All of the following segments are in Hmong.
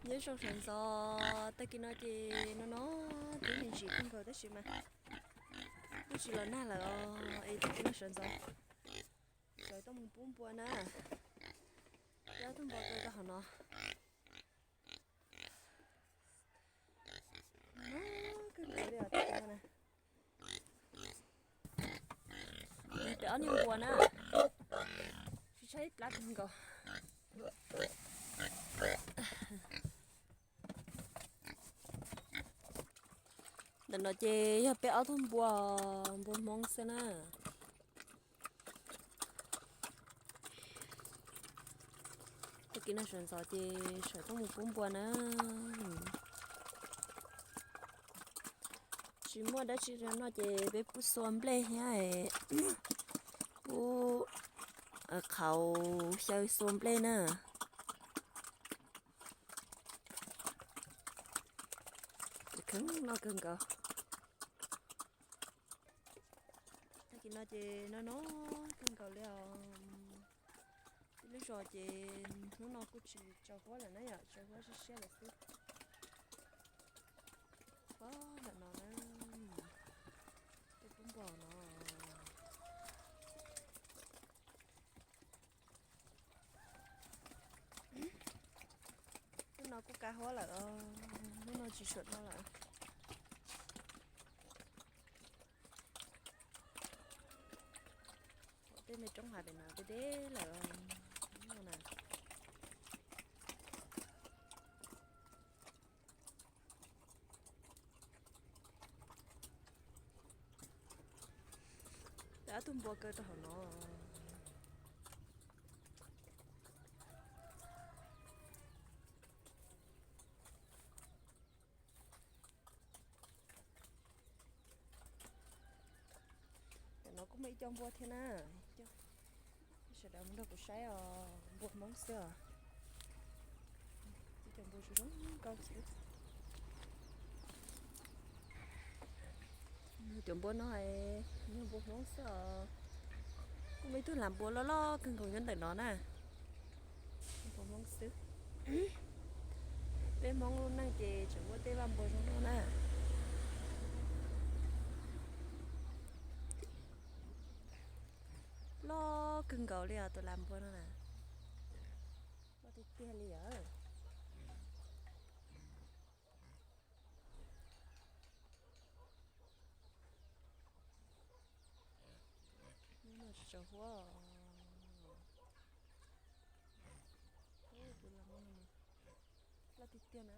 Nyob zoo sawv ntxov, tag kis no ces no no twb me ntsis kawg nkaus tab sis mas twb tsis los nag lawm os, es tag kis no sawv ntxov sawv tuaj mus pub npua na. Peb ob tug npua kaw rau hauv no. No kawg nkaus li os, tag kis no na. Peb ob niag npua na, tsis tshaib plab kawg nkaus. Ntawm no ces yog peb ob tug npua, npua Hmoob xwb na. Tag kis no sawv ntxov ces sawv tuaj mus pub npua na. Tsis muaj dab tsi no ces peb pub xua nplej thiab pub qhauv xyaw xua nplej na. Kheev noj kawg nkaus. Tag kis no ces no no kawg nkaus li os. Ib lub zos ces hnub no kuj tsis tsaus huab lawm na yom, tsaus huab siab siab lawm xwb. Pob ntawm no na, tej pub npua no. Hnub no kuj kav huab lawm, hnub no tsis tshua no lawm. Tej me roob hav pem no deb deb lawm no na. Peb ob tug npua kaw rau hauv no. Tam no kuj muaj ib co npua thiab na. Sawv daws mus nrog kuv saib os, npua Hmoob xwb os. Ib co npua zoo zoo nkauj xwb. Cov npua no yog npua Hmoob xwb os. Kuj muaj ib tug lam npua loj loj kawg nkaus nyob ntawm no na. Npua Hmoob xwb. Peb Hmoob lub neej ces tseem muaj tej vaj npua zoo no na. Loj kawg nkaus li os tus lam npua no na. Loj tiag tiag li os. Hnub no tsis tsaus huab. Tus lam npua no loj tiag tiag na,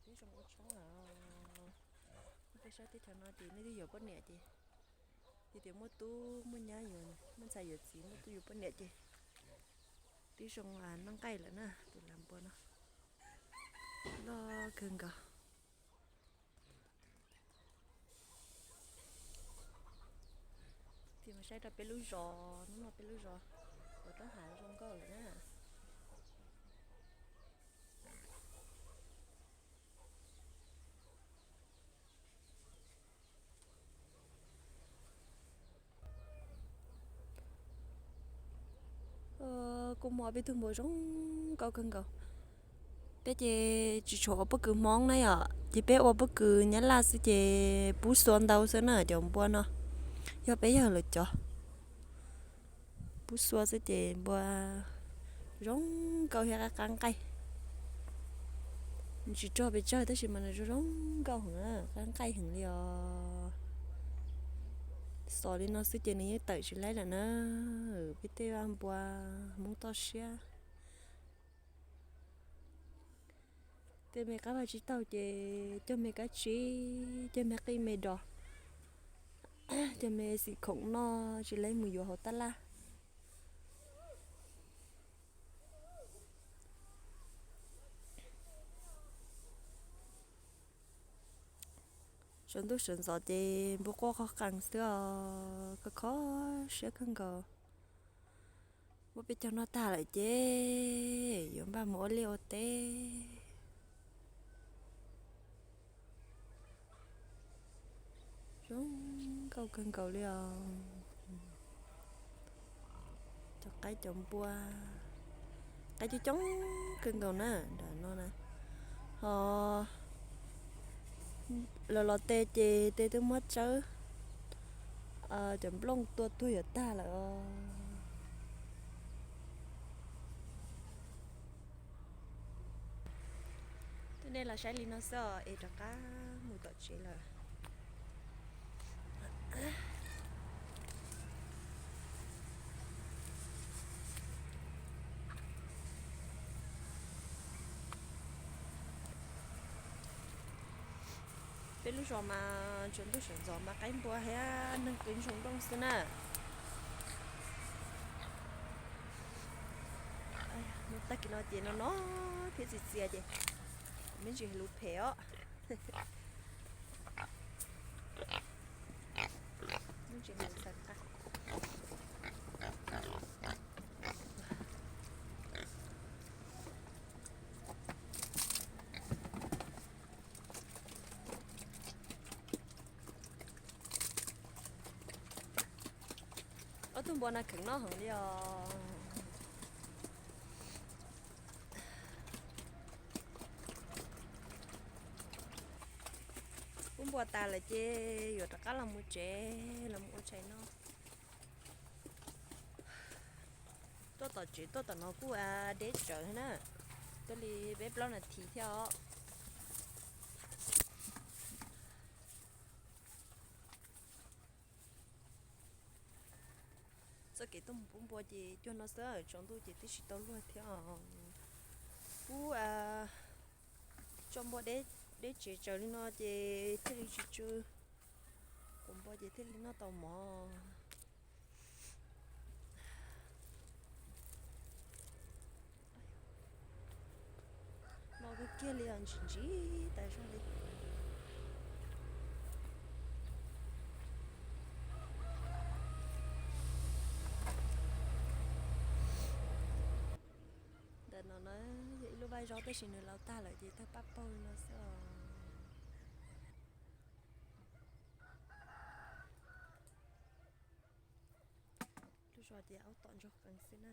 twb zoo ua tshoob lawm. Peb saib teb chaws no ces nej twb yuav poj niam ces, yog tias muaj tub muaj nyab yuav, muaj ntxhais yuav txiv muaj tub yuav poj niam ces twb zoo noj nqaij lawm na, tus lam npua no loj kawg nkaus. Tig mus saib rau peb lub zos, hnub no peb lub zos ua roob hav zoo nkauj lawm na. Kuj muaj peb tug npua zoo nkauj kawg nkaus. Peb ces tsis tshua ua pob kws Hmoob na yom, ces peb ua pob kws Nyab Laj xwb ces pub xua ntau xwb na cov npua no. Yog peb yawg lawv cov pub xua xwb ces npua zoo nkauj thiab qab qab nqaij. Nws tsis rog pes tsawg tab sis mas nws zoo zoo nkauj heev, qab nqaij heev li os. Xos li no xwb ces nws yeej tawm tsis laib lawm na. Peb tej vaj npua Hmoob toj siab. Tej me qab vaj tsib taug ces cog me kab tsib, cog me qij me dos, cog me xim khoom noj tsis laib mus yuav hauv tab laj. Sawv ntuj sawv ntxov ces npua quaj qhov qees xwb os, kho kho siab kawg nkaus. Muab peb caug noj tag lawm ces yuav npaj mus ua liaj ua teb. Zoo nkauj kawg nkaus li os. Cov qaib cov npua, qaib coob coob kawg nkaus na, nram no na. Os, lawv los tes ces tes twb muab tsawb, cov nplooj tua tuag yuav tag lawm. Twb nej los saib li no xwb os, es rov qab mus tom tsev lawm. Peb lub zos mas tsaus ntuj sawv ntxov mas qaib npua thiab neeg qw ntsoog nplooj xwb na. Mus tag kis no ces no no thiab txias txias ces me ntsis lus phem os. Me ntsis mus xaws qa. Ob tug npua no kheev noj heev li os. Pub npua tas lawm ces yuav rov qab los mus tsev los mus ua tshais noj. Tuaj tom tsev tuaj tom no kuj deb tsawv na, tuaj li peb plaub nas this thiab os. Txoj kev tuaj mus pub npua ces cuag no xwb, tsaus ntuj ces twb tsis tau luag thiab os. Pub tso npua deb tsev tsawv li no ces thiaj li tsis tsw, kuv npua ces thiaj li noj tau mov. No kawg kiag li os, ntsim ntsim tas zog li. Ntawm no na yog ib lub vaj zaub tab sis nws laus tag lawm ces tawg paj paug li no xwb os. Lub zos ces aub tom ntsoog qees xwb na.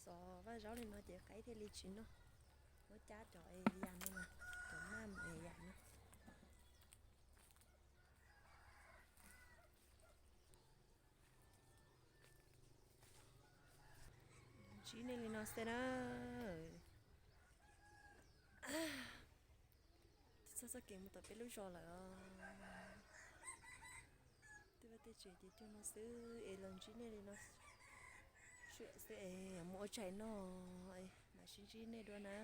Xov vaj zaub li no ces qaib thiaj li tsis noj. Muab cab cov yas no, cov maj yas no. Ntsib nej li no xwb na. Txog txoj kev mus tom peb lub zos lawm os. Tej vaj tej tsev ces cuag no xwb es los ntsib nej li no xwb es mus ua tshais noj, mam sib ntsib nej dua na.